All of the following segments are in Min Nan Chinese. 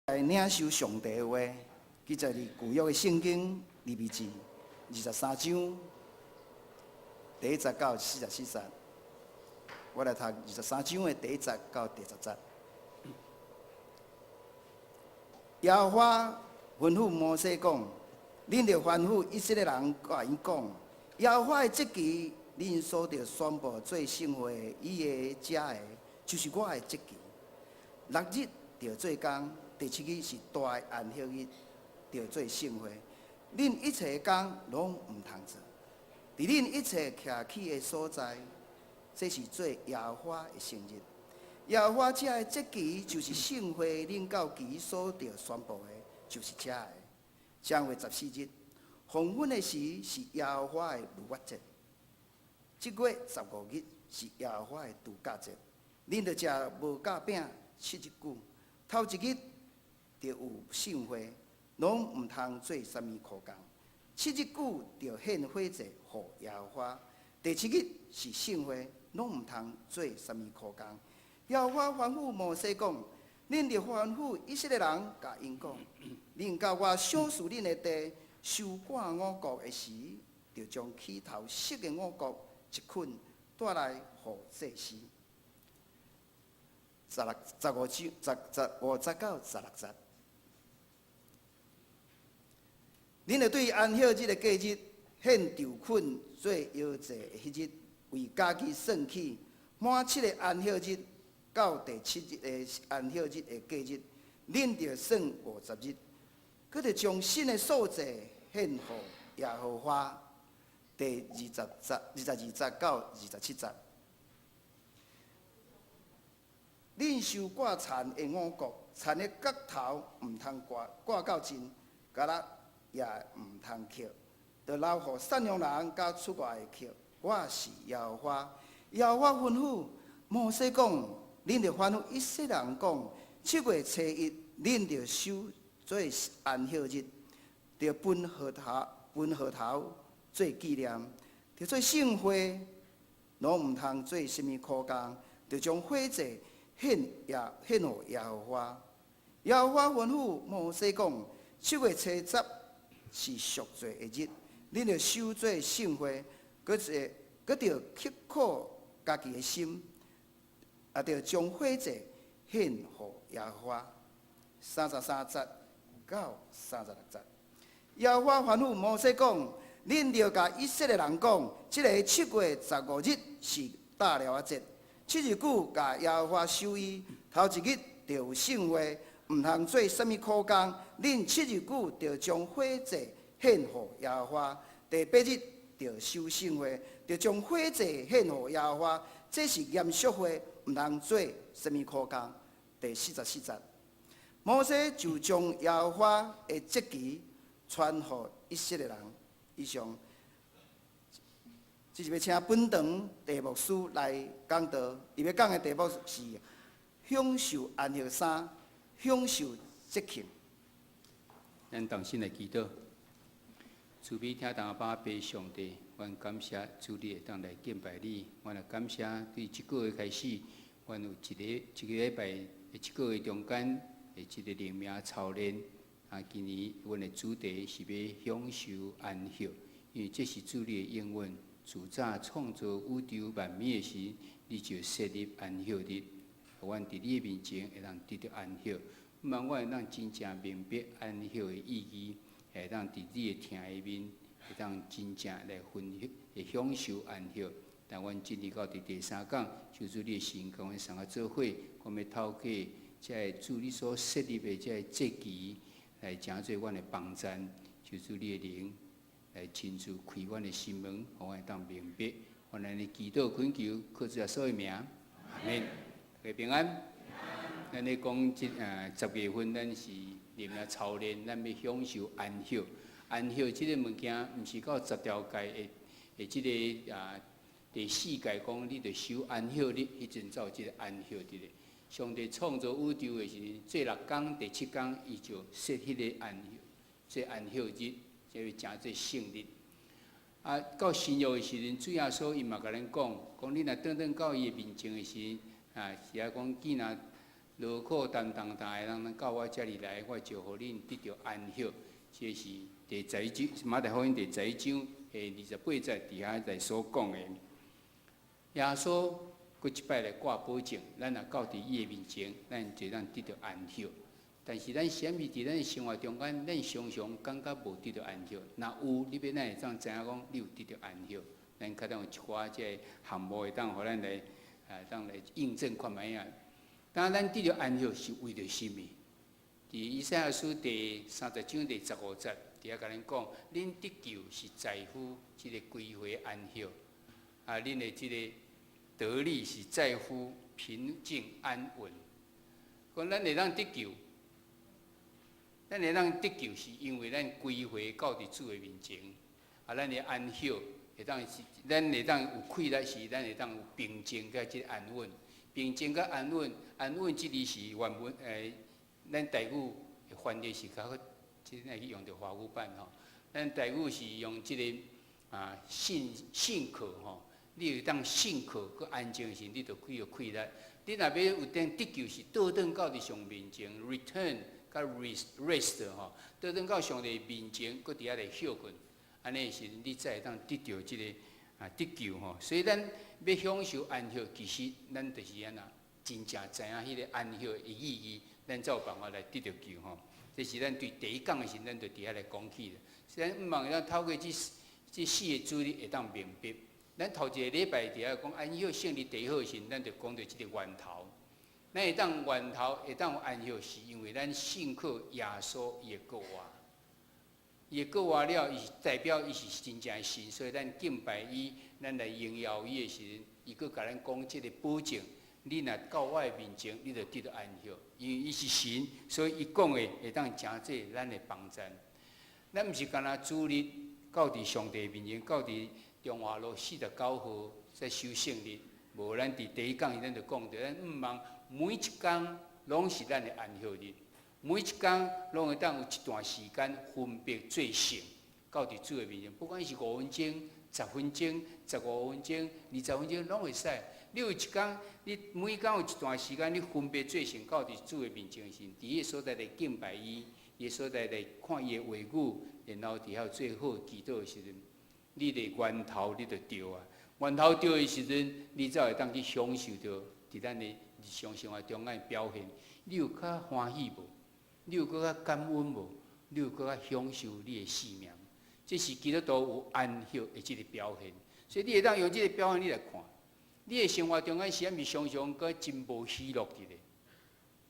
來領受上帝的話，記載佇舊約的聖經利未記23章第一節到44節。我來讀二十三章的第一節到第10節。耶和華吩咐摩西講：恁著吩咐以色列人，共𪜶講，耶和華的節期，恁所著宣布做聖會，以的食的，就是我的節期。六日著做工，第七日是大的安息日，著做聖會。恁一切工攏毋通做。佇恁一切徛起的所在，這是做耶和華的聖日。耶和華這个節期就是聖會，恁到期所著宣布的，就是這个。正月十四日，黃昏的時是耶和華的逾越節。這月十五日是耶和華的度假節。恁著食無酵餅七日久，頭一日著有聖會，攏毋通做啥物苦工。七日久著獻火祭予耶和華。第七日是聖會，攏毋通做啥物苦工。耶和華吩咐摩西講：恁著吩咐以色列人，共𪜶講：恁到我賞賜恁的地收割五穀的時，著將起頭熟的五穀一捆帶來予祭司。16、15章15節到16節。恁著對安息日的隔日獻豆捆做搖祭的彼日，為家己算起，滿七个安息日到第七日的安息日的隔日，恁著算50日，閣著將新的素祭獻予耶和華。第20節、22節到27節。恁收割田的五穀，田的角頭毋通割，割到盡，角仔也毋通抾，著留予散養人佮出外的客。我是耶和華。耶和華吩咐摩西講：恁著吩咐以色列人講，七月初一，恁著守做安息日，著分禾頭，分禾頭做紀念，著做聖會，攏毋通做啥物苦工，著將火祭獻予耶和華。耶和華吩咐摩西講：七月初十是贖罪的日，恁著守做聖會，閣著刻苦家己的心，也著將火祭獻予耶和華。33節到36節。耶和華吩咐摩西講：恁著共以色列人講，這个七月十五日是大寮仔節，七日久共耶和華守伊，頭一日著有聖會，毋通做啥物苦工。恁七日久著將火祭獻予耶和華，第八日著守聖會，著將火祭獻予耶和華。這是嚴肅會，毋通做啥物苦工。第44節，摩西就將耶和華的節期傳予以色列人。以上，這是欲請本堂鄭牧師來講道，伊欲講的題目是享受安息三，享受節慶。咱同心來祈禱，慈悲疼阿爸父上帝，阮感謝主你會當來敬拜你，阮也感謝對這個月開始，阮有一個一個禮拜的這個月中間的這个靈命操練。啊，今年阮的主題是欲享受安息，因為這是主你的應允。自早創造宇宙萬物的時，你就設立安息日，予阮佇你的面前會當得著安息。希望阮會當真正明白安息的意義，會當佇你的疼的面，會當真正來分享、會享受安息。但阮進入到佇第三講，求主你的聖靈共阮送來做伙，我欲透過這个主你所設立的這个節期，來成做阮的幫贊。求主你的靈來親自開阮的心門，予阮會當明白。阮按呢祈禱懇求，靠主耶穌的名，阿們。大家平安。咱咧講這10月份，咱是靈命操練，咱欲享受安息。安息這个物件，毋是到十條誡的這个第四誡講，你著守安息日，彼陣才有這个安息日的。上帝創造宇宙的時陣，做六工，第七工伊就設彼个安息，做安息日，這個成做聖日。啊，到新約的時陣，主耶穌伊嘛共咱講，講你若轉轉到伊的面前的時陣，啊，是愛講見若勞苦擔重擔的人，到我遮裡來，我就予恁得著安息。這是第十一章，馬太福音第十一章的28節佇遐來所講的。耶穌閣一擺來掛保證，咱若到佇伊的面前，咱就當得著安息。但是咱啥物佇咱生活中間，咱常常感覺無得著安息。若有，你欲哪會當知影講你有得著安息？咱較當有一寡這个項目會當予咱來，啊，當來印證看覓仔。當咱得著安息是為著啥物？佇以賽亞書第30章第15節，佇遐共咱講，恁得救是在乎這个歸回安息，啊，恁的這个得力是在乎平靜安穩。講咱會當得救，咱會當得救是因為咱歸回到佇主的面前，啊，咱的安息會當是，咱會當有氣力是，咱會當有平靜佮這个安穩。平靜佮安穩，安穩這字是原文咱台語的翻譯是較好，這咱去用著華語版吼。咱台語是用這個啊信信靠吼，你會當信靠閣安靜時，你就會有氣力。你若欲有當得救是倒轉到佇上面前，return 佮 rest 吼，倒轉到上帝面前，閣佇遐來歇睏，按呢時陣你才會當得著這個啊得救吼。所以咱欲享受安息，其實咱就是按怎真正知影彼个安息的意義，咱才有辦法來得著救吼。這是咱對第一講的時陣，咱就佇遐來講起了。雖然毋望會當透過這四个主日會當明白。咱頭一个禮拜佇遐講安息聖日第一好的時陣，咱就講著這个源頭。咱會當源頭會當有安息，是因為咱信靠耶穌伊的復活。伊的復活了，伊是代表伊是真正的神，所以咱敬拜伊，咱來榮耀伊的時陣，伊閣共咱講這个保證：你若到我的面前，你就得著安息。因為伊是神，所以伊講的會當成做咱的幫贊。咱毋是干焦主日到佇上帝面前，到佇中華路49號在守聖日。無，咱佇第一講時咱就講著，咱毋望每一工攏是咱的安息日，每一工攏會當有一段時間分別做聖，到佇主的面前，不管是5分鐘、10分鐘、15分鐘、20分鐘，攏會使。你有一工，你每工有一段時間，你分別做聖到佇主的面前時，佇彼个所在來敬拜伊，彼个所在來看伊的話語，然後佇遐做好祈禱的時陣，你的源頭你就著啊！源頭著的時陣，你才會當去享受著佇咱的日常生活中間的表現。你有較歡喜無？你有閣較感恩無？你有閣較享受你的生命？這是基督徒有安息的這个表現。所以你會當用這个表現你來看，你的生活中間是毋是常常閣真無喜樂佇咧？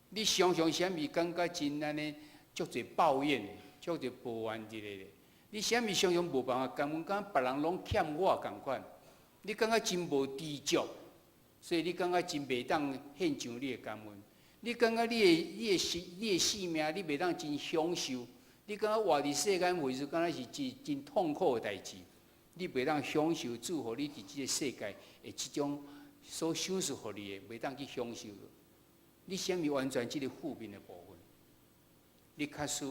你常常是毋是感覺真按呢足濟抱怨的，足濟抱怨佇咧咧？你是毋是常常無辦法感恩，感覺別人攏欠我仝款？你感覺真無知足，所以你感覺真袂當獻上你的感恩。你感覺你的生命，你袂當真享受。你感覺活佇世間，為數敢若是真真痛苦的代誌。你袂當享受主予你佇這个世界的這種所賞賜予你的，袂當去享受。你啥物完全這个負面的部分？你假使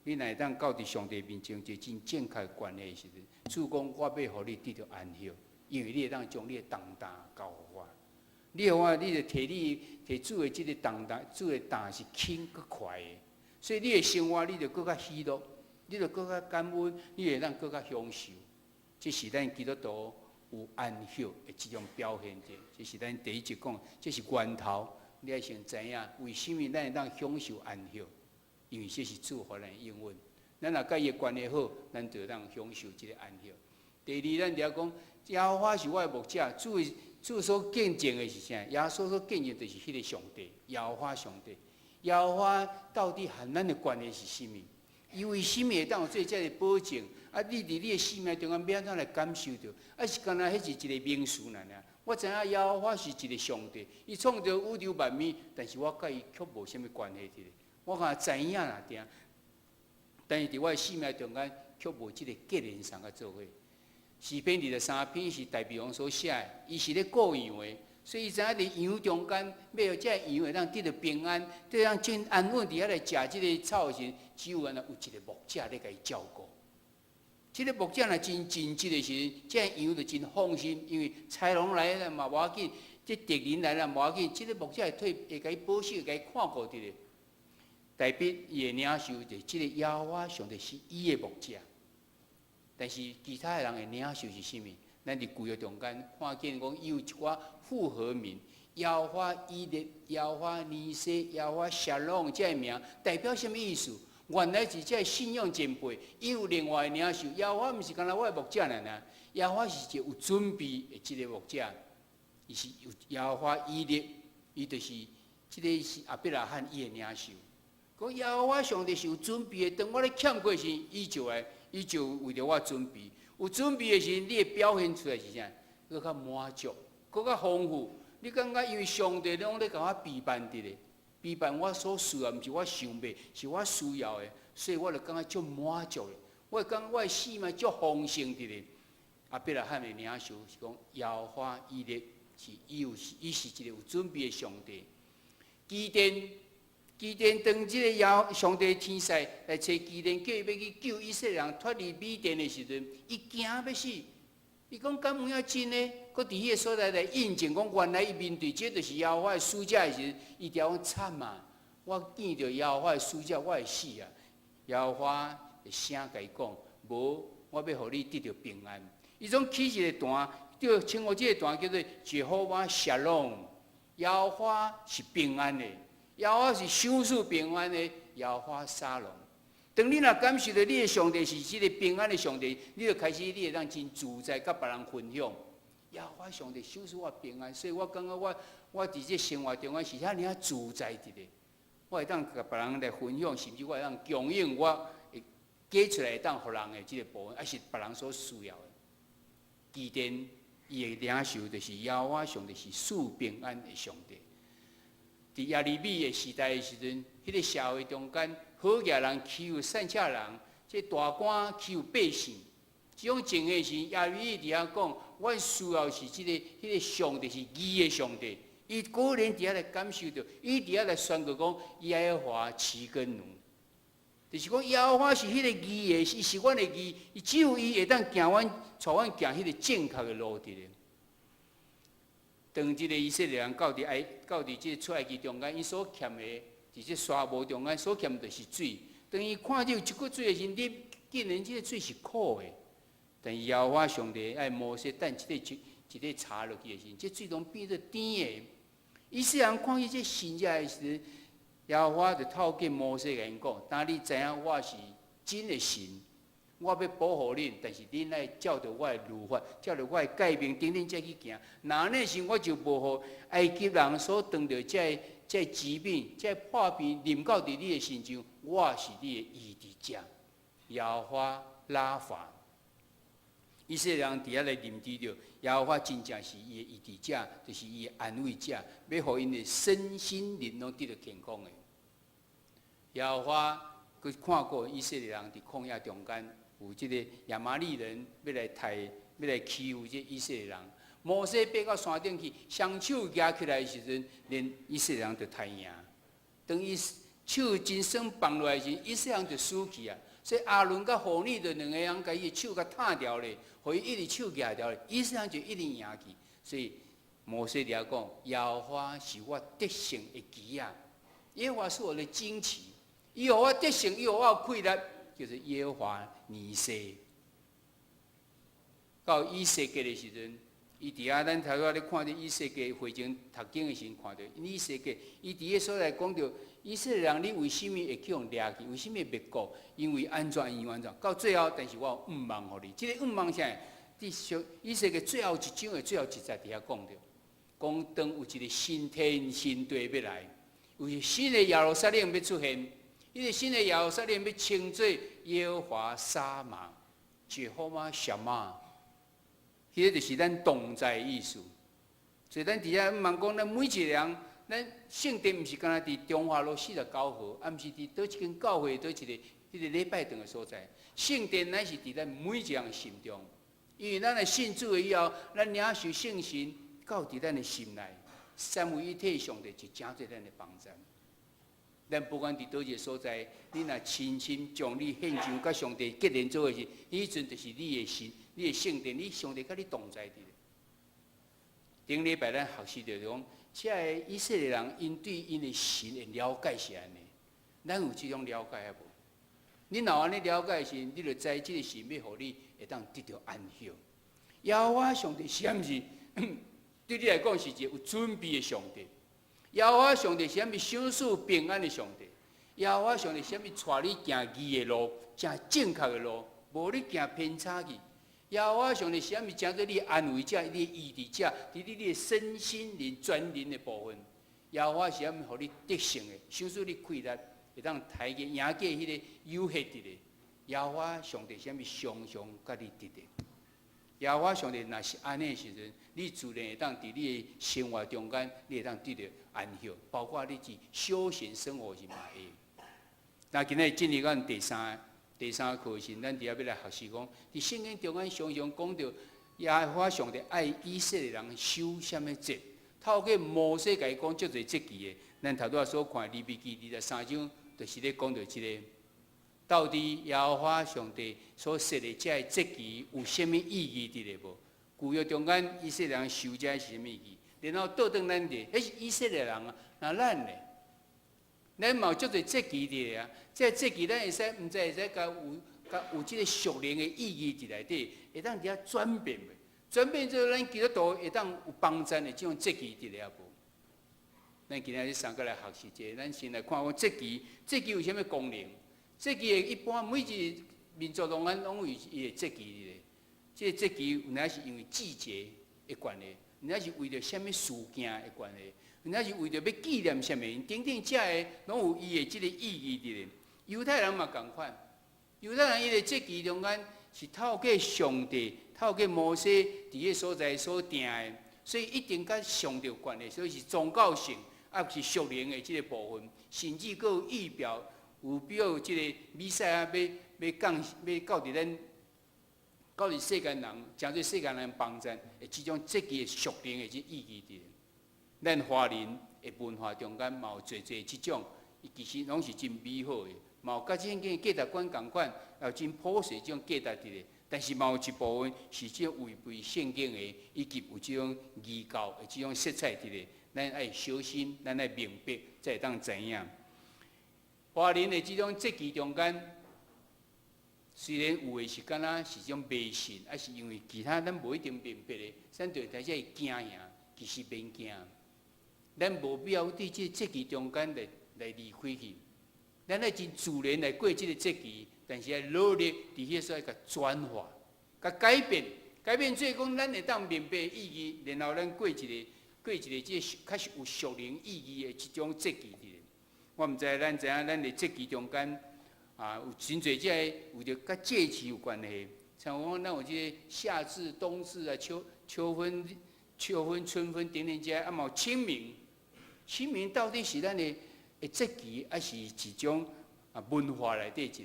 你若會當到佇上帝面前一個真正確的關係的時陣，主講我欲予你得著安息，因為你會當將你的重擔交予我。你予我，你就提你提主的這个重擔，主的擔是輕閣快的，所以你的生活你就閣較喜樂，你就閣較感恩，你會當閣較享受。這是咱基督徒有安息的這種表現者。這是咱第一節講，這是源頭。你愛先知影，為啥物咱會當享受安息？因為這是主予咱的應允。咱若佮伊的關係好，咱就會當享受這个安息。第二，咱就講耶和華是我的牧者，主所見證的是啥？耶穌所見證就是彼个上帝，耶和華上帝。耶和華到底和咱的關係是啥物？伊為啥物會當有做這个保證？啊，你佇你的生命中間欲按怎來感受著？啊，是敢若彼是一個名詞爾爾。我知影耶和華是一個上帝，伊創造宇宙萬物，但是我佮伊卻無啥物關係佇咧。我敢若知影爾爾，但是佇我的生命中間卻無這个結連上佮做伙。詩篇23篇是大衛王所寫的，伊是咧顧羊的，所以伊知影佇羊中間，欲予這个羊會當得著平安，得當真安穩佇遐來食這个草的時陣，只有按怎有一个牧者咧共伊照顧。這个牧者若真盡職的時陣，這个羊就真放心，因為豺狼來了嘛無要緊，這敵人來了無要緊，這个牧者會替會共伊保守，會共伊看顧佇咧。大衛伊的領受就是這个耶和華上帝是伊的牧者，但是其他的人的領受是啥物？咱佇舊約中間看見講，伊有一寡複合名，耶和華以勒、耶和華尼西、耶和華沙龍，這个名代表啥物意思？原來是這个信仰前輩，伊有另外的領受。耶和華毋是干焦我的牧者爾爾，耶和華是一個有準備的這个牧者，伊是有耶和華以勒，伊就是這个是亞伯拉罕伊的領受。講耶和華上帝是有準備的，當我咧欠過時，伊就來，伊就為著我準備。有準備的時，你會表現出來是啥？閣較滿足，閣較豐富。你感覺因為上帝攏咧共我備辦佇咧，備辦我所需要，毋是我想欲，是我需要的，所以我就感覺足滿足的。我會感覺我的生命足豐盛佇咧。亞伯拉罕的領受是講，耶和華以勒是伊有伊是一個有準備的上帝。基甸，基甸當這個耶上帝天使來揣基甸，叫伊欲去救以色列人脫離米甸的時陣，伊驚欲死。伊講敢有影真的？閣佇彼个所在來印證講，原來伊面對這就是耶和華的使者的時陣，伊就講慘啊！我見著耶和華的使者，我會死啊！耶和華的聲共伊講：無，我欲予你得著平安。伊總起一个壇，叫稱呼這个壇叫做耶和華沙龍。耶和華是平安的，耶和華是賞賜平安的，耶和華沙龍。當你若感受著你的上帝是這个平安的上帝，你就開始你會當真自在佮別人分享。耶和華上帝賞賜我平安，所以我感覺我佇這生活中間是遐爾仔自在佇咧。我會當共別人來分享，甚至我會當供應我會給出來會當予人的這个部分，抑是別人所需要的。基甸伊的領受就是耶和華上帝是賜平安的上帝。佇耶利米的時代的時陣，彼个社會中間，好額人欺負散赤人，這大官欺負百姓，這種情形時，耶利米佇遐講：阮需要是這个、彼个上帝是義的上帝。伊果然佇遐來感受著，伊佇遐來宣告講：耶和華飼耕奴，就是講耶和華是彼個義的，伊是阮的義，伊只有伊會當行阮，帶阮行彼個正確的路佇咧。當這个以色列人到佇這个出埃及中間，伊所欠的，佇這沙漠中間所欠的就是水。當伊看著有一股水的時，你竟然這个水是苦的。但耶和華上帝愛摩西擲這个一个柴落去的時，這水攏變做甜的。以色列人看見這神蹟的時，耶和華就透過摩西共𪜶講：當你知影我是真的神，我欲保護恁，但是恁愛照著我的律法，照著我的誡命，等恁才去行。若按呢時，我就無予埃及人所當著這个這个疾病、這个破病臨到佇你的身上。我是你的醫治者，耶和華拉法。以色列人佇遐來認知著，耶和華真正是伊的醫治者，就是伊的安慰者，欲予𪜶的身心靈攏得著健康的。耶和華閣看顧以色列人佇曠野中間，有這個亞瑪力人欲來刣，欲來欺負這以色列人。摩西爬到山頂去，雙手舉起來的時陣，連以色列人就刣贏。當伊手真鬆放落來時，以色列人就輸去啊。所以亞倫佮戶珥著兩个人共伊的手共拆掉咧，予伊一直手舉牢咧，以色列人就一直贏去。所以摩西佇遐講：耶和華是我得勝的旗仔，耶和華是我的旌旗，伊予我得勝，伊予我有氣力，叫做耶和華尼西。到以西結的時陣，伊佇遐咱頭拄仔咧看著以西結會前讀經的時陣，看著以西結，伊佇个所在講著以色列人，你為啥物會去予掠去？為啥物會滅國？因為按怎？因為按怎？到最後，但是我有向望予你。這个向望啥？佇小以西結最後一章的最後一節佇遐講著，講當有一個新天新地欲來，有一個新的耶路撒冷欲出現，彼個新的耶路撒冷欲稱做耶和華沙瑪，耶和華沙瑪，彼个就是咱同在的意思。所以咱佇遐毋通講，咱每一個人，咱聖殿毋是干焦佇中華路49號，啊，毋是佇佗一間教會，佗一个彼个禮拜堂的所在。聖殿乃是佇咱每一個人心中，因為咱來信主了以後，咱領受聖神到佇咱的心內，三位一體上帝就成做咱的幫贊。咱不管佇佗一个所在，你若親身將你獻上，佮上帝結連做伙時，彼陣就是你的心，你的聖殿，你上帝佮你同在佇咧。頂禮拜咱學習著講，這个以色列人𪜶對𪜶的神的了解是按呢，咱有這種了解抑無？你若按呢了解時，你就知這个神欲予你會當得著安息。耶和華上帝是毋是對你來講是一個有準備的上帝？耶和華上帝是啥物賞賜平安的上帝？耶和華上帝是啥物帶你行義的路，行正確的路，無你行偏差去？耶和華上帝是啥物成做你的安慰者、你的醫治者，佇你的身心靈全人的部分？耶和華是啥物予你得勝的，賞賜你氣力，會當抬過贏過彼個誘惑佇咧？耶和華上帝是啥物常常佮你佇咧？耶和華上帝若是按呢的時陣，你自然會當佇你的生活中間，你會當得著安息，包括你佇休閒生活時嘛會。那今仔日進入咱第三課時，咱佇遐欲來學習講，佇聖經中間常常講著耶和華上帝愛以色列人守啥物節，透過摩西共伊講足濟節期的。咱頭拄仔所看利未記23章，就是咧講著這个。到底耶和華上帝所設的這个節期有啥物意義佇咧無？舊約中間以色列人守這是啥物意義？然後倒轉咱佇，彼是以色列人啊，那咱呢？咱嘛有足濟節期佇咧啊！這個節期咱會使毋知會使共有共有這个屬靈的意義佇內底，會當佇遐轉變袂？轉變做咱基督徒會當有幫贊的這種節期佇咧抑無？咱今仔日三個來學習者，咱先來看講節期，節期有啥物功能？節期的一般每一個民族攏按攏有伊的節期佇咧。這個節期有影是因為季節的關係，有影是為著啥物事件的關係，有影是為著欲紀念啥物，等等，這个攏有伊的這个意義佇咧。猶太人嘛仝款，猶太人伊的節期中間是透過上帝、透過摩西佇彼所在所定的，所以一定佮上帝有關係，所以是宗教性，抑是屬靈的這个部分，甚至閣有預表，有表這个彌賽亞欲降欲到佇咱到佇世間人，成做世間人幫贊的這種節期的屬靈的這意義佇咧。咱華人的文化中間嘛有濟濟這種，伊其實攏是真美好的，嘛有佮聖經價值觀仝款，也有真普世這種價值佇咧。但是嘛有一部分是這違背聖經的，以及有這種異教的這種色彩佇咧。咱愛小心，咱愛明白，才會當知影。華人的這種節期中間，雖然有的是敢若是種迷信，抑是因為其他咱無一定明白的，咱就會開始會驚嚇，其實免驚。咱無必要佇這節期中間來離開去，咱愛真自然來過這个節期，但是愛努力佇彼所在共轉化、共改變、改變做講咱會當明白意義，然後咱過一個這個較是有屬靈意義的這種節期佇咧。我毋知咱知影，咱佇節期中間啊，有真濟這个為著佮節期有關係，像講咱有這个夏至、冬至啊、秋分、春分等等這个，啊嘛有清明。清明到底是咱的節期，抑是一種啊文化內底一个？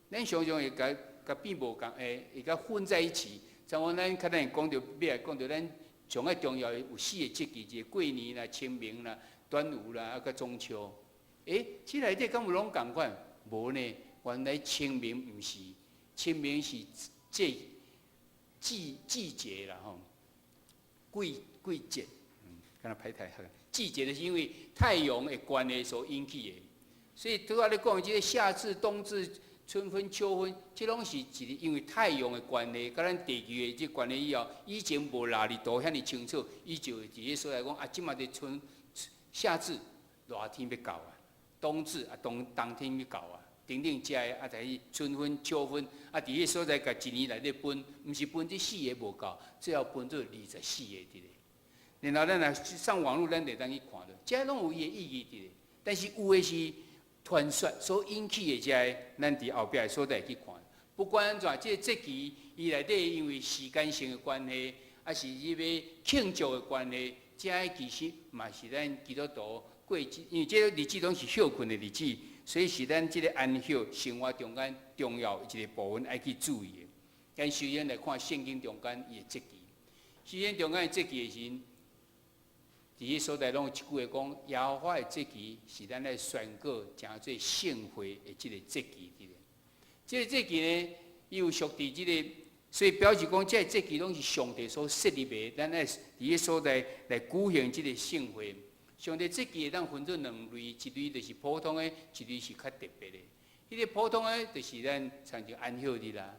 咱常常會共共變無仝，會共混在一起。像講咱較咱講著，欲來講著咱上愛重要的有四個節期，一個過年啦、清明啦、端午啦，啊佮中秋。這內底敢有攏仝款？無呢。原來清明毋是，清明是季節啦吼，季節，敢若歹台語。季節就是因為太陽的關係所引起的，所以拄仔咧講這个夏至、冬至、春分、秋分，這攏是一個因為太陽的關係，佮咱地球的這關係以後，以前無納日圖遐爾清楚，伊就會佇彼所在講啊，這馬佇春夏至熱天欲到啊，冬至啊冬天欲到啊，等等這个啊，在春分、秋分啊，佇彼所在共一年內底分，毋是分這四个無夠，最後分做24個佇咧。然後咱若上網路，咱就會當去看著，這攏有伊的意義佇咧。但是有的是傳說所引起的這个，咱佇後壁的所在去看。不管按怎，這个節期伊內底因為時間性的關係，抑是伊欲慶祝的關係，這个其實嘛是咱基督徒過節，因為這个日子攏是歇睏的日子，所以是咱這个安息生活中間重要一个部分愛去注意的。咱首先來看聖經中間伊的節期，聖經中間的節期的時陣，佇彼所在攏有一句話講，耶和華的節期是咱來宣告成做聖會的這个節期佇咧。這个節期呢，伊有屬佇這个所以表示講，這個節期攏是上帝所設立的，咱愛佇彼所在來舉行這個聖會。上帝節期會當分做兩類，一類就是普通的，一類是較特別的。彼個普通的，就是咱親像安息日啦，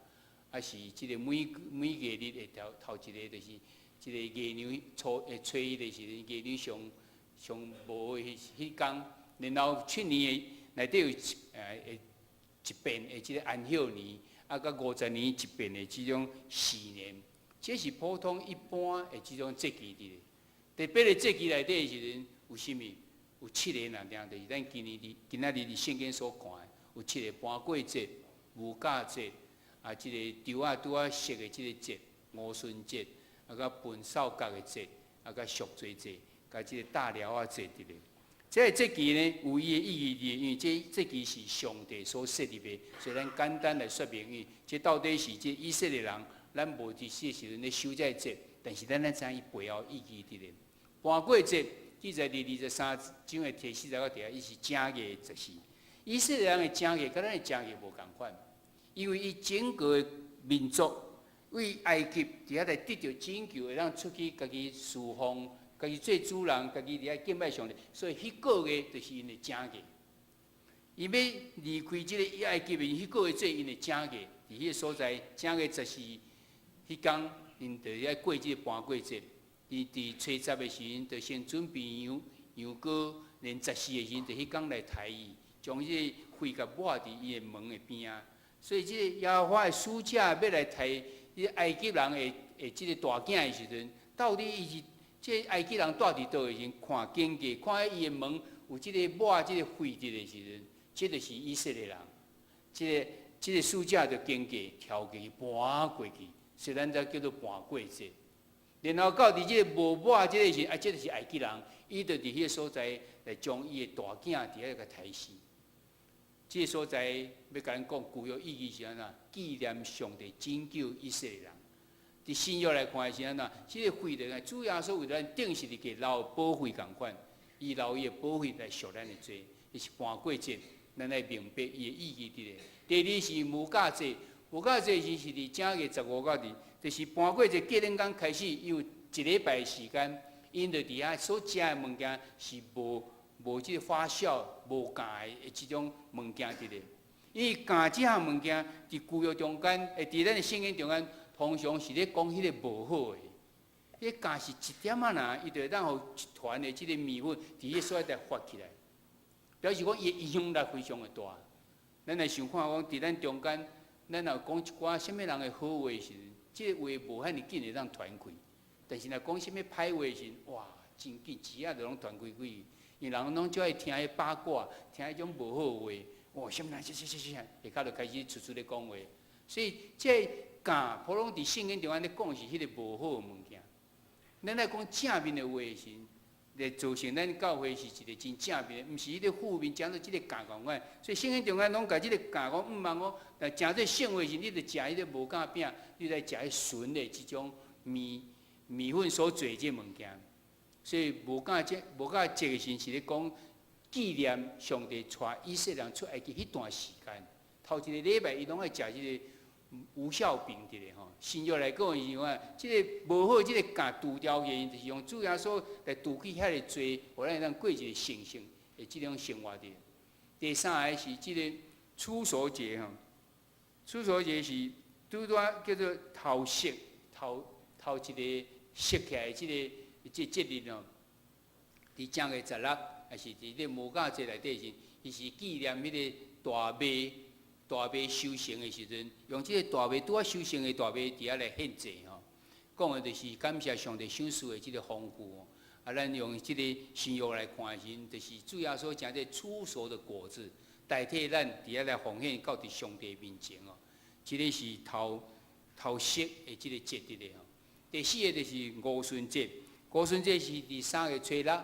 抑是這個每每月日的頭頭一个，就是這個月娘初會初一的時陣，月娘上上無的彼彼工，然後7年的內底有一一遍的這個安息年，啊，佮50年一遍的這種禧年，這是普通一般的這種節期佇咧。特別的節期內底的時陣，有啥物？有七個爾定，就是咱今年佇今仔日佇聖經所看的，有七個盤過節、無酵節，啊，這個豆仔拄仔熟的這個節、五旬節，啊，佮奔掃角的節，啊，佮贖罪節，佮這個大寮仔節佇咧。這個節期呢，有伊的意義佇，因為這節期是上帝所設立的，所以咱簡單來說明，因為這到底是這以色列人，咱無佇這時陣咧守這個節，但是咱咱知影伊背後意義佇咧。盤過節記載佇23章的第四節到第伊是正月十四。以色列人的正月，佮咱的正月無仝款，因為伊整個民族為埃及佇遐來得著拯救，會當出去家己侍奉，家己做主人，家己佇遐敬拜上帝，所以彼個月就是𪜶的正月。伊欲離開這个埃及的彼個月做𪜶的正月，佇彼个所在正月十四彼工，𪜶就愛過這个盤過節。伊佇初十的時陣，就先準備羊羊羔，連十四的時陣，就彼工來刣伊，將這个血共抹佇伊的門的邊仔。所以這个耶和華的使者欲來刣這个埃及人的的這个大囝的時陣，到底伊是這个埃及人住佇佗的時陣，看經過，看伊的門有這个抹這个血佇的時陣，這就是以色列人。這个這个使者就經過跳過去盤過去，所以咱才叫做盤過節。然後到佇這個無抹這个時，啊，這就是埃及人，伊就佇彼个所在來將伊的大囝佇遐共刣死。這个所在欲共咱講舊約意義是按怎？紀念上帝拯救以色列人。佇新約來看是按怎？這個血的，主耶穌為咱釘十字架流寶血仝款，伊流伊的寶血來贖咱的罪，伊是盤過節，咱愛明白伊的意義佇咧。第二是無酵節，無酵節是是佇正月十五到佇，就是盤過節隔兩工開始，有一禮拜的時間，𪜶就佇遐所食的物件是無無這个發酵、無酵的這種物件佇咧。因為酵這項物件佇舊約中間，會佇咱的聖經中間，通常是咧講彼个無好的。彼個酵是一點仔爾，伊就會當予一團的這个麵粉佇彼所在發起來，表示講伊的影響力非常的大。咱來想看講，佇咱中間，咱若講一寡啥物人的好話時，這个話無遐爾緊會當傳開。但是若講啥物歹話時，哇，真緊，一下就攏傳開去。因為人攏足愛聽彼八卦，聽彼種無好話。哇，啥物人，啥啥啥啥，下跤就開始出出咧講話。所以這個酵，普攏佇聖經中間咧講是彼个無好的物件。咱來講正面的話時，來造成咱教會是一個真正面的，毋是彼個負面，講做這個酵仝款。所以聖經中間攏共這個酵講，毋通講，若誠做聖會時，你著食彼个無酵餅，你來食彼純的這種麵麵粉所做這物件。所以無酵節無酵節的時是咧講紀念上帝帶以色列人出埃及彼段時間，頭一個禮拜伊攏愛食這个無酵餅佇咧吼。新約來講是講，這个無好，這个酵除掉去，就是用主耶穌來除去遐爾罪，予咱會當過一個聖聖的這種生活佇。第三个是這个初熟節吼，初熟節是拄拄仔叫做頭熟頭頭一个熟起來這个這節日吼，佇正月十六，抑是佇這無酵節內底時，伊是紀念彼个大麥大麥收成的時陣，用這个大麥拄仔收成的大麥佇遐來獻祭吼。講的就是感謝上帝賞賜的這个豐富。啊，咱用這个新約來看的時陣，就是主耶穌將這初熟的果子代替咱佇遐來奉獻到佇上帝面前哦。這个是頭頭熟的這个節日咧吼。第四个就是五旬節，五旬節是佇三月初六，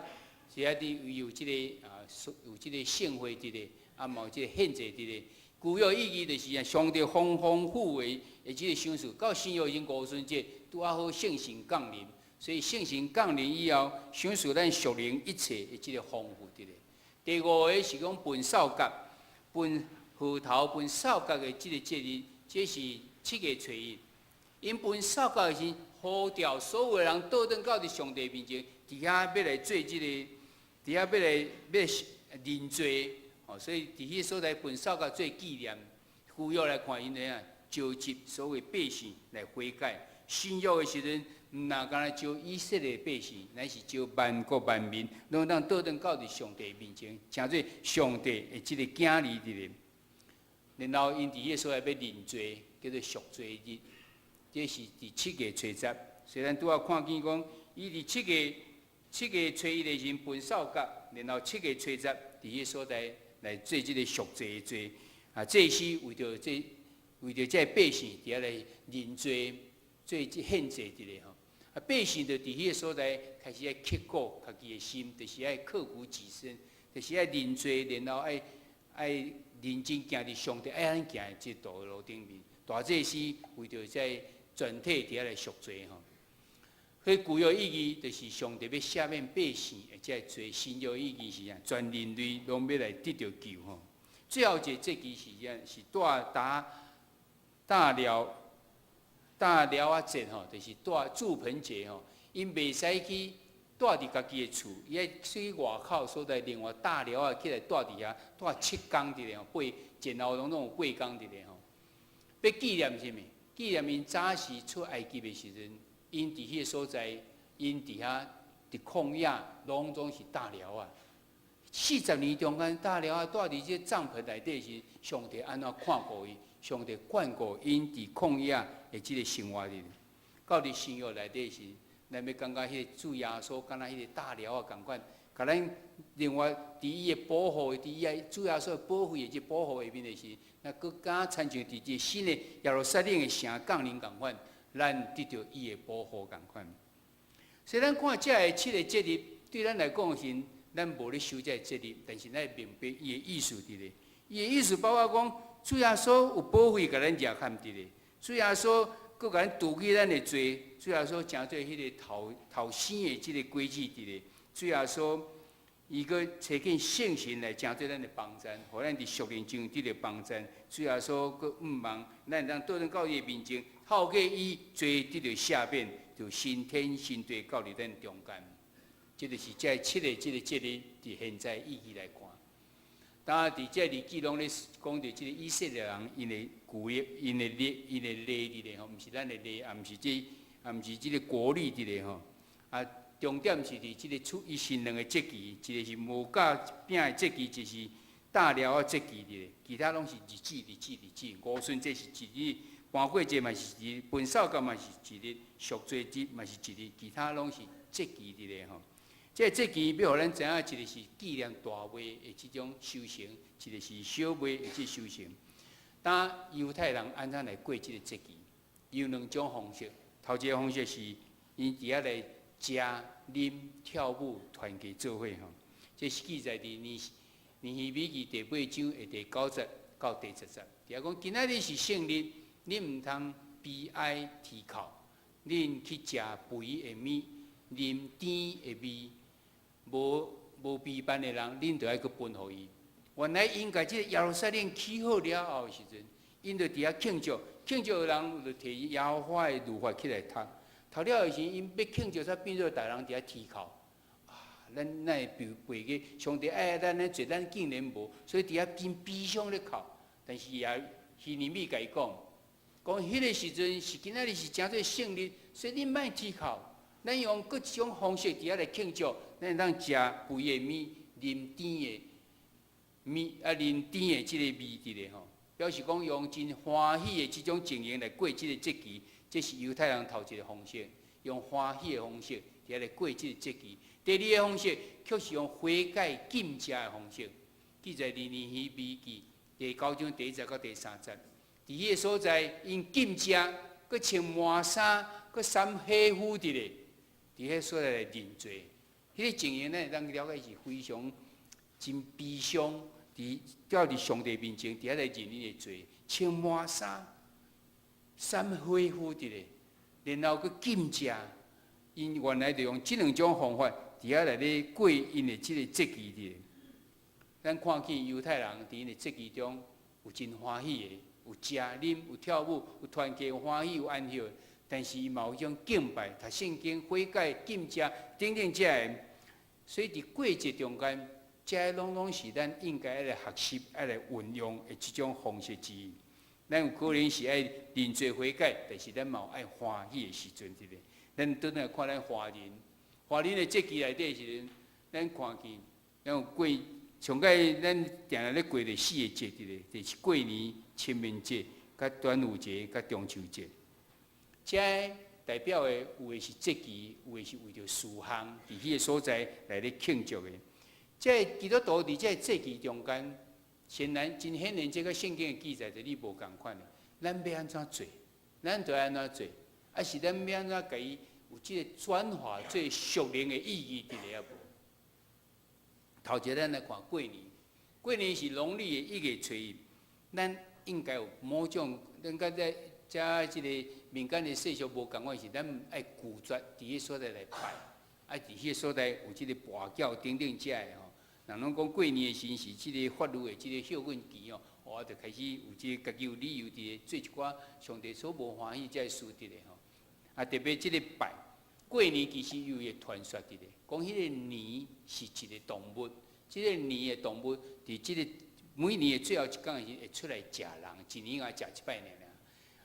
是遐佇有這个啊，有這个聖會佇咧，啊，嘛有這个獻祭佇咧。舊約意義就是啊，上帝豐豐富的的這个賞賜，到新約已經五旬節拄仔好聖神降臨，所以聖神降臨以後，賞賜咱屬靈一切的這个豐富佇咧。第五个是講奔掃角，奔禾頭奔掃角的這个節日，這是7月初一。𪜶分掃角的時，呼召所有的人倒轉到佇上帝面前，佇遐欲來做這個，佇遐欲來欲認罪。哦，所以佇彼個所在分掃角做紀念。舊約來看，𪜶怎樣召集所有百姓來悔改。新約的時陣，毋若干焦召以色列百姓，乃是召萬國萬民，攏當倒轉到佇上帝面前，成做上帝的這個囝兒佇咧。然後𪜶佇彼個所在欲認罪，叫做贖罪日。這是佇7月初十。雖然拄仔看見講，伊佇七月初一的時分掃角，然後七月初十佇彼個所在來做這個贖罪的罪。啊，祭司為著這百姓佇遐來認罪，做這獻祭佇咧吼。啊，百姓就佇彼個所在開始愛刻苦家己的心，就是愛刻苦己身，就是愛認罪，然後愛認真行佇上帝愛咱行的這道路頂面。大祭司為著這全體佇遐來贖罪吼。所以舊約意義就是上帝欲赦免百姓的這個罪，新約意義是啥？全人類攏欲來得著救吼。最後一個節期是啥？是大大大寮大寮仔節吼，就是大住棚節吼。𪜶袂使去蹛佇家己的厝，伊愛去外口所在，另外搭寮仔起來蹛佇遐，蹛7工佇咧吼，八前後攏總有8工佇咧吼。欲紀念啥物？紀念𪜶早時出埃及的時陣，𪜶佇彼個所在，𪜶佇遐佇曠野，攏總是搭寮仔。40年中間搭寮仔，蹛佇這帳篷內底時，上帝按怎看顧伊？上帝眷顧𪜶佇曠野的這個生活裡。到佇新約內底時，咱欲感覺彼個主耶穌敢若彼個搭寮仔仝款，共咱另外佇伊的保護，佇伊的主耶穌的保護的這保護下面的時，若閣敢親像佇這新的耶路撒冷的城降臨仝款，咱得著伊的保護仝款。所以咱看這个七個節日，對咱來講是，咱無咧守這个節日，但是咱會明白伊的意思佇咧。伊的意思包括講，主耶穌有保費共咱掠看佇咧，主耶穌閣共咱除去咱的罪，主耶穌成做彼個頭頭生的這個果子佇咧，主耶穌伊閣差遣聖神來成做咱的幫贊，予咱佇屬靈上得著幫贊。主耶穌閣向望，咱會當倒轉到伊的面前，透過伊罪得著赦免，就新天新地到佇咱中間。這就是這七個這個節日，佇現在意義來看。當然，佇這日記攏咧講著這個以色列人𪜶的舊約、𪜶的律、𪜶的例佇咧吼，毋是咱的例，也毋是這個國曆佇咧吼。啊，重點是佇這個出伊是兩個節期，一個是無酵餅的節期，就是大寮仔節期佇咧，其他攏是日子、日子、日子。五旬節是一日，盤粿節嘛是一日，分掃角嘛是一日，贖罪日嘛是一日，其他攏是節期佇咧吼。這個節期欲予咱知影，一個是紀念大衛的這種收成，一個是小衛的這收成。當猶太人按怎來過這個節期？有兩種方式。頭一個方式是𪜶佇遐來食、啉、跳舞、團結做伙吼。這是記載佇尼希米記第八章的第九節到第十節。佇遐講，今仔日是聖日，恁毋通悲哀啼哭，恁去食肥的物，啉甜的味。無備辦的人，恁就愛閣分予伊。原來𪜶共這個耶路撒冷起好了後的時陣，𪜶就佇遐慶祝，慶祝的人就提耶和華的律法起來讀，讀了的時，𪜶欲慶祝，才變做逐人佇遐啼哭。啊，咱哪會背背過上帝愛咱咧做，咱竟然無，所以佇遐真悲傷咧哭。但是也希尼米共伊講，講彼個時陣是今仔日是成做聖日，所以恁莫啼哭。咱用各種方式佇遐來慶祝，咱會當食肥的物，啉甜的物，啊，啉甜的這個味佇咧吼，表示講用真歡喜的這種情形來過這個節期，這是猶太人頭一個方式，用歡喜的方式佇遐來過這個節期。第二個方式，卻是用悔改禁食的方式，記載佇尼希米記第九章第一節到第三節。佇彼個所在，𪜶禁食，閣穿麻衫，閣衫黑膚佇咧。佇彼所在來認罪，彼個情形咱會當了解是非常真悲傷，佇蹛佇上帝面前，佇遐來認𪜶的罪，穿麻衫，衫灰灰佇咧，然後閣禁食，𪜶原來就用這兩種方法，佇遐來咧過𪜶的這個節期佇咧。咱看見猶太人佇𪜶的節期中有真歡喜的，有食啉，有跳舞，有團結，有歡喜，有安息。但是伊嘛有彼種敬拜、讀聖經、悔改、禁食等等這个。所以佇過節中間，這攏攏是咱應該愛來學習、愛來運用的這種方式之一。咱有可能是愛認罪悔改，但是咱嘛有愛歡喜的時陣佇咧。咱轉來看咱華人，華人的節期內底時陣，咱看見咱有過上蓋咱定定咧過的四个節佇咧，就是過年、清明節、佮端午節、佮中秋節。這代表的有的是節期，有的是為著事項，佇彼个所在來咧慶祝的。這基督徒佇這節期中間，顯然真顯然，這个聖經的記載就你無仝款的。咱欲按怎做，咱就按怎做，抑是咱欲按怎共伊有這个轉化做屬靈的意義佇咧抑無？頭一个咱來看過年，過年是農曆的1月初1，咱應該有某種，咱佮在遮這個民間的習俗無仝款，是咱愛拒絕佇彼所在來拜，愛佇彼個所在有這个跋筊等等這个吼。人攏講過年的時陣是這个法律的這个歇運期吼，我就開始有這个家己有理由佇咧做一寡上帝所無歡喜這个事佇咧吼。啊，特別這个拜過年其實有一个傳說佇咧，講彼个年是一个動物，這个年的動物佇這个每年的最後一工時會出來食人，一年共食一擺爾爾。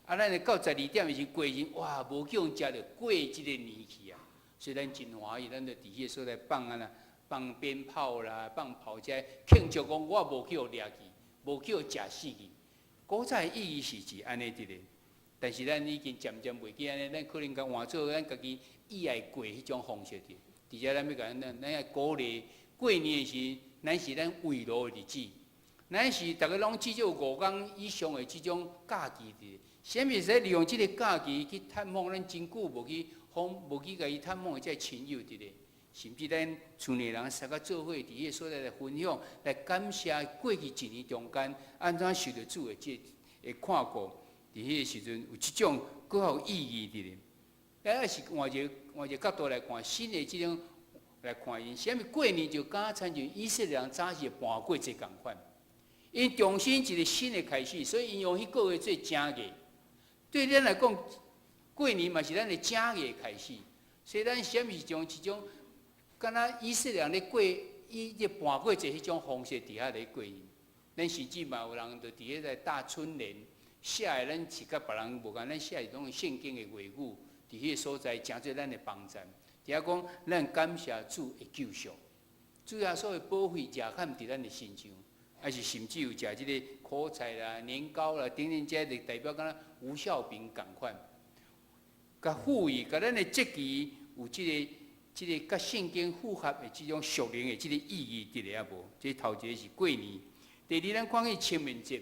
啊，咱到12點的時過時，哇，無去予食著過這个年去啊！所以咱真歡喜，咱就佇彼个所在放按呢，放鞭炮啦，放炮這慶祝講我無去予掠去，無去予食死去。古早的意義是是按呢佇咧，但是咱已經漸漸袂記按呢，咱可能共換做咱家己意愛過彼種方式佇。佇遮咱欲共咱咱愛鼓勵過年的時，咱是咱慰勞的日子，咱是逐个攏至少5工以上的這種假期佇。啥物會使利用這个假期去探訪咱真久無去訪、無去共伊探訪的這親友佇咧，甚至咱厝內人相佮做伙佇彼个所在來分享，來感謝過去一年中間按怎受著主的這个看顧，佇彼个時陣有這種閣較有意義佇咧。咱抑是換一個角度來看，新的這種來看𪜶，啥物過年就敢親像以色列人早時的盤過節仝款，𪜶重新一個新的開始，所以𪜶用彼個月做正月。對咱來講，過年嘛是咱的正月開始，所以咱啥物是將這種，敢若以色列人咧過以這盤過節彼種方式佇遐咧過年。咱甚至嘛有人就佇彼個大春聯寫的，咱是佮別人無仝，咱寫的攏是聖經的話語，佇彼個所在成做咱的幫贊。佇遐講，咱感謝主的救贖，主耶穌的寶血遮蓋佇咱的身上，抑是甚至有食這个苦菜啦、年糕啦等等，這就代表敢若無酵餅仝款，共賦予，共咱的節期有這個佮聖經符合的這種屬靈的這個意義佇咧抑無？這頭一个是過年，第二咱看見清明節，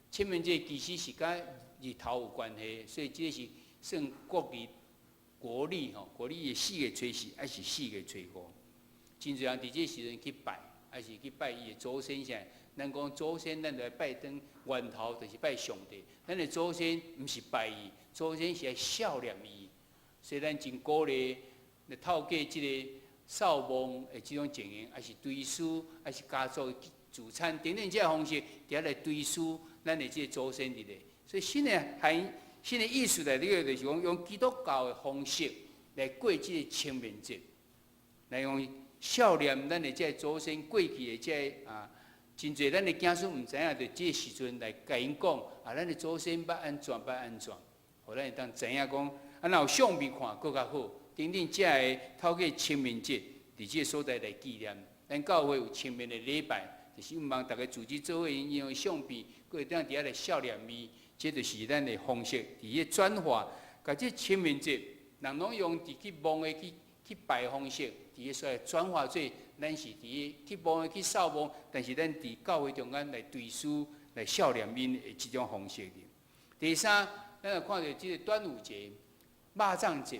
清明節其實是佮日頭有關係，所以這個是算國曆國曆吼，國曆的4月初4，抑是4月初5？真濟人佇這時陣去拜，抑是去拜伊的祖先啥？咱講祖先，咱就來拜轉源頭，就是拜上帝。咱的祖先毋是拜伊，祖先是愛孝念伊。所以咱真鼓勵，透過這个掃墓的這種情形，抑是追思，抑是家族聚餐等等這个方式，佇遐來追思咱的這个祖先佇咧。所以新的含新的意思內底就是講，用基督教的方式來過這个清明節，來用孝念咱的這个祖先過去的這个啊。真濟咱的子孫毋知影，就這个時陣來共𪜶講啊，咱的祖先捌按怎捌按怎，予咱會當知影講，啊，若有相片看，閣較好。等等，這个透過清明節，佇這个所在來紀念。咱教會有清明的禮拜，就是希望逐家組織做伙，用相片，閣會當佇遐來孝念伊。這就是咱的方式，佇彼轉化，共這清明節，人攏用佇去墓的去拜方式，佇彼所在轉化做。咱是佇去墓去掃墓，但是咱佇教會中間來追思、來孝念𪜶的這種方式。第三，咱來看著這个端午節、肉粽節，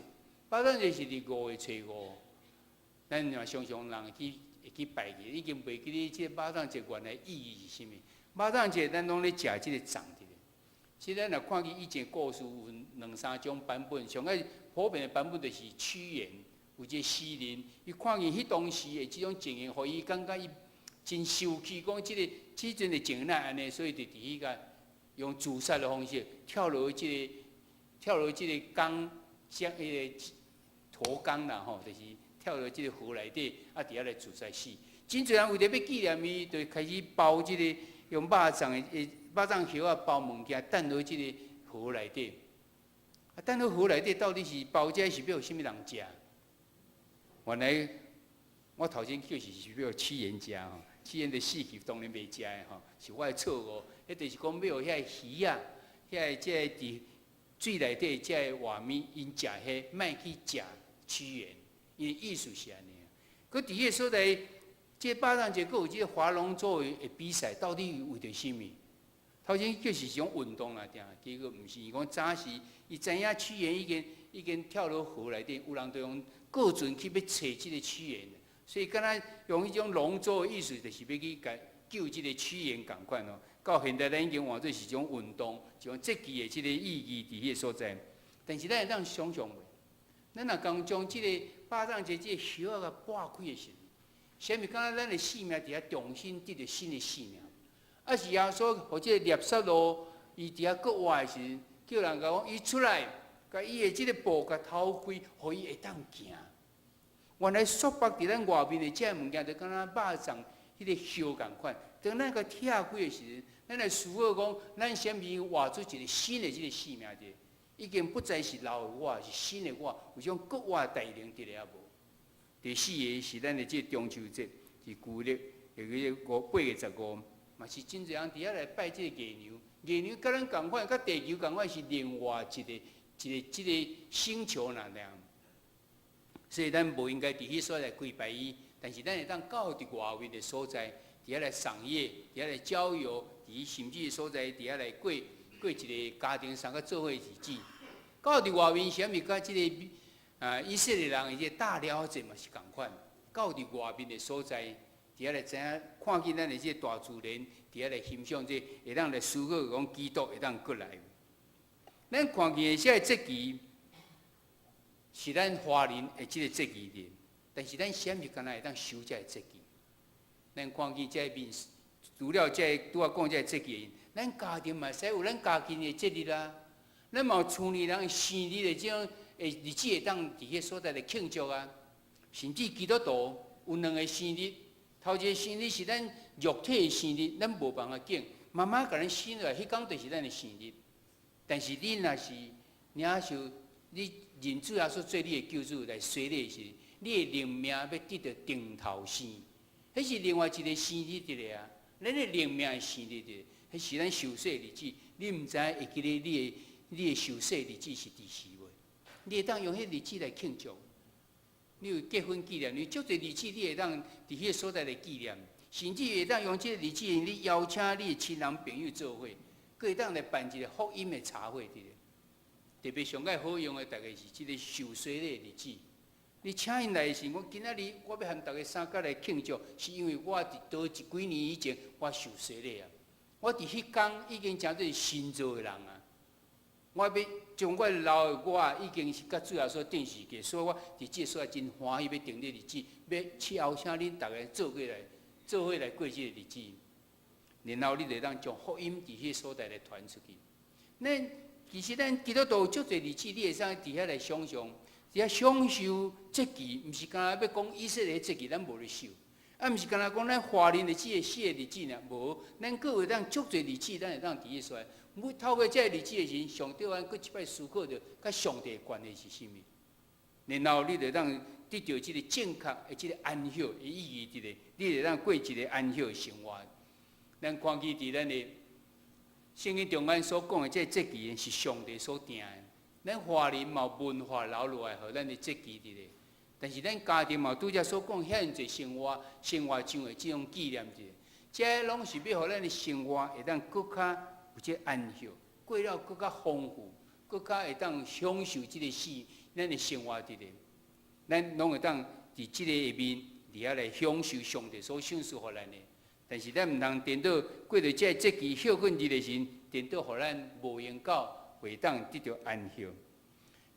肉粽節是佇5月初5，咱嘛常常人會去拜去，已經袂記得這个肉粽節原來意義是啥物。肉粽節咱攏咧食這个粽佇咧。其實咱若看見以前故事有兩三種版本，上較普遍的版本就是屈原。有一个詩人，伊看見彼當時的這種情形，予伊感覺伊真受氣，講這个這陣的情形按呢，所以就佇彼個用自殺的方式跳落這個跳落這個江，將彼個沱江啦吼，就是跳落這個河內底，啊，佇遐來自殺死。真濟人為著欲紀念伊，就開始包這個用肉粽的肉粽葉仔包物件，擲落這個河內底。啊，擲落河內底到底是包這是欲予啥物人食？原來我頭先叫是欲予屈原食吼，屈原就死去當然袂食的吼，是我的錯誤。彼就是講欲予遐個魚仔，遐個這个佇水內底這个活物，𪜶食彼，莫去食屈原，伊的意思是按呢。閣佇彼个所在，這個肉粽節閣有這個划龍舟的比賽，到底為著啥物？頭先叫是一種運動啦，定，結果毋是。伊講早時，伊知影屈原已經跳落河內底，有人就用過船去欲揣這個屈原，所以敢若用彼種龍舟的意思，就是欲去共救這個屈原仝款哦。到現在咱已經換做是一種運動，一種節期的這個意義佇彼個所在。但是咱會當想像袂？咱若共將這個肉粽節這個葉仔共撥開的時陣，啥物敢若咱的生命佇遐重新得著新的生命？啊是耶穌予這個拿撒勒，伊佇遐閣活的時陣，叫人共講，伊出來，共伊的這個布共偷開，予伊會當行。原來束縛佇咱外面的這个物件，就敢若肉粽彼個葉仝款。當咱共拆開的時陣，咱來思考講，咱啥物活出一個新的這個生命者，已經不再是老的我，是新的我，有種閣活的大能佇咧抑無？第四个是咱的這個中秋節，是舊曆的這個8月15。嘛是真濟人佇遐來拜這個月娘，月娘佮咱仝款，佮地球仝款是另外一個一個這個星球爾爾。所以咱無應該佇彼所在跪拜伊，但是咱會當到佇外面的所在，佇遐來賞月，佇遐來郊遊，佇甚至所在佇遐來過過一個家庭三個做伙日子。到佇外面，啥物佮這個啊以色列人的這個大寮節嘛是仝款，到佇外面的所在。佇遐來知影，看見咱的這個大自然，佇遐來欣賞這個，會當來思考講基督會當閣來。咱看見的這個節期，是咱華人的這個節期的，但是咱啥物敢若會當守這個節期？咱看見這個面，除了這個拄仔講這個節期，咱家庭嘛會使有咱家己的節日啊。咱嘛有厝裡人生日的這種的日子會當佇彼個所在來慶祝啊。甚至基督徒有兩个生日。頭一个生日是咱肉體的生日，咱無辦法揀。媽媽共咱生落來，彼工就是咱的生日。但是你若是領受你認主耶穌做你的救主來洗禮時，你的靈命欲得著重頭生，彼是另外一个生日佇咧啊。咱的靈命的生日佇，彼是咱受洗日子。你毋知會記得你的受洗日子是佇時無？你會當用彼日子來慶祝。你有結婚紀念日，足濟日子你會當佇彼個所在來紀念，甚至會當用這個日子，你邀請你的親人朋友做伙，閣會當來辦一個福音的茶會佇咧。特別上蓋好用的，大概是這個受洗禮的日子。你請𪜶來的時，我今仔日我欲和逐家相佮來慶祝，是因為我佇倒一幾年以前我受洗禮啊，我佇彼工已經成做新造的人啊。我欲將我老的我已經是佮主耶穌釘十字架，所以我佇這个所在真歡喜，欲定這日子，欲邀請恁逐家做伙來，做伙來過這個日子。然後你就當將福音佇彼个所在來傳出去。咱其實咱基督徒有足濟日子，你會使佇遐來想像，佇遐享受節期，毋是干焦欲講以色列節期，咱無咧守。啊，毋是干焦講咱華人的這個四個日子爾，無，咱閣會當足濟日子，咱會當佇彼所在。每透過這个日子的時陣，上帝阮閣一擺思考著，佮上帝的關係是啥物。然後你就當得著這个正確的這个安息的意義佇咧，你會當過一个安息的生活。咱看見佇咱的聖經中間所講的這个節期是上帝所定的。咱華人嘛有文化留落來，予咱的節期佇咧。但是咱家庭嘛拄才所講遐爾濟生活、生活上的這種紀念日，這攏是欲予咱的生活會當閣較有這安息，過了閣較豐富，閣較會當享受這个世咱的生活佇咧。咱攏會當佇這个下面佇遐來享受上帝所賞賜予咱的。但是咱毋通顛倒過著這个節期歇睏日的時陣，顛倒予咱無閒到袂當得著安息。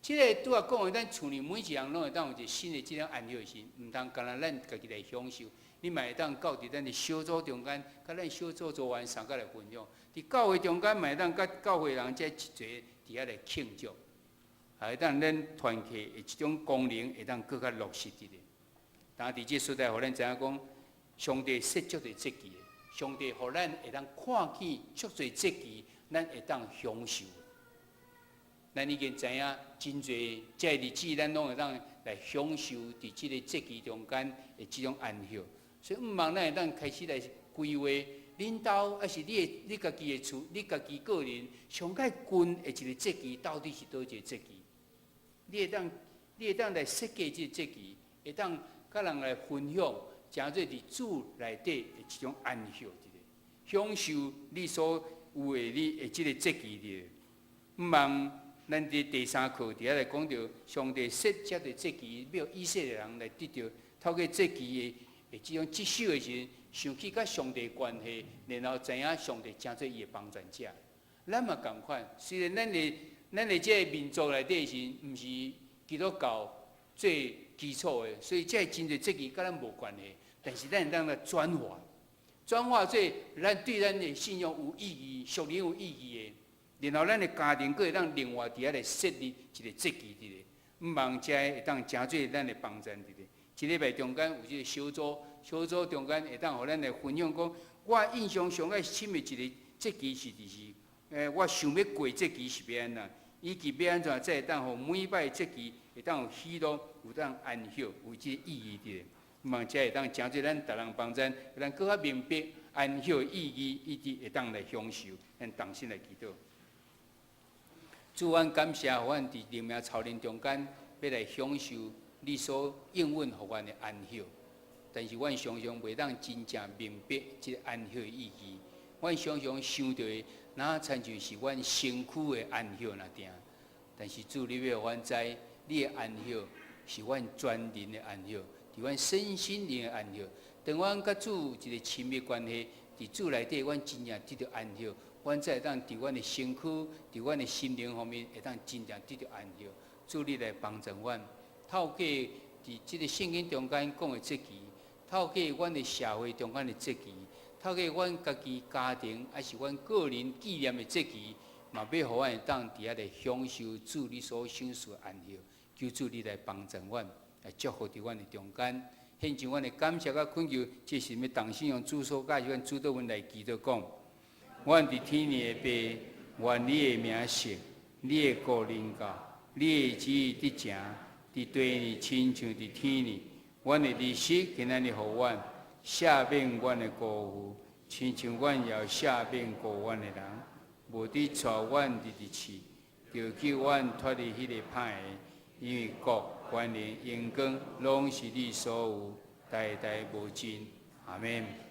這个拄仔講的，咱厝裡每一人攏會當有一個新的這種安息的時，毋通干焦咱家己來享受，你嘛會當到佇咱的小組中間，佮咱小組組員相佮來分享。佇教會中間嘛會當佮教會人這一齊佇遐來慶祝，會當咱團契的這種功能會當閣較落實佇咧。但佇這所在，予咱知影講，上帝設足濟節期的，上帝予咱會當看見足濟節期，咱會當享受。咱已經知影真濟這個日子，咱攏會當來享受佇這個節期中間的這種安息。所以，毋望咱會當開始來規劃，恁兜抑是你的你家己的厝，你家己個人上較近的一個節期，到底是佗一個節期？你會當來設計這個節期，會當佮人來分享，成做佇主內底的一種安息，一個享受你所有的你的這個節期的。毋望咱佇第三課佇遐來講著，上帝設這個節期，欲以色列人來得著透過節期的這種節守的時陣，想起佮上帝關係，然後知影上帝成做伊的幫贊者。咱嘛仝款，雖然咱的這個民族內底是毋是基督教最基礎的，所以這個真濟節期佮咱無關係，但是咱會當來轉化，轉化做咱對咱的信仰有意義、屬靈有意義的。然後咱的家庭閣會當另外佇遐來設立一個節期佇咧，毋望這會當成做咱的幫贊佇咧。這禮拜中間有這個小組，小組中間會當予咱來分享講，我印象上愛深的一個節期是就是，我想欲過節期是欲按怎，以及欲按怎才會當予每擺節期會當有喜樂，有當安息，有這個意義佇咧。毋望這會當成做咱逐人幫贊，咱閣較明白安息的意義，以及會當來享受，咱同心來祈禱。主，阮感謝，予阮佇靈命操練中間，欲來享受你所應允予阮的安息。但是，阮常常袂當真正明白這個安息的意義。阮常常想著的，若親像是阮身軀的安息爾定。但是主，你欲予阮知，你的安息是阮全人的安息，佇阮身心靈的安息。當阮佮主有一個親密關係，佇主內底，阮真正得著安息。阮才會當佇阮的身軀、佇阮的心靈方面，會當真正得著安息。主，你來幫助阮，透過佇這個聖經中間講的節期，透過阮的社會中間的節期，透過阮家己家庭，抑是阮個人紀念的節期，嘛欲予阮會當佇遐來享受主你所賞賜的安息。求主你來幫助阮，來祝福佇阮的中間，獻上阮的感謝佮懇求，這是欲同心用主所教阮主禱文來祈禱講。阮佇天的父，願你的名聖，你的國臨到，你的旨意得成，佇地呢親像佇天呢。阮的日食今仔日予阮，赦免阮的過負，親像阮也赦免過阮的人。無得帶阮入去試，著救阮脫離彼個歹的，因為國、權能、榮光，攏是你所有，代代無盡。阿們。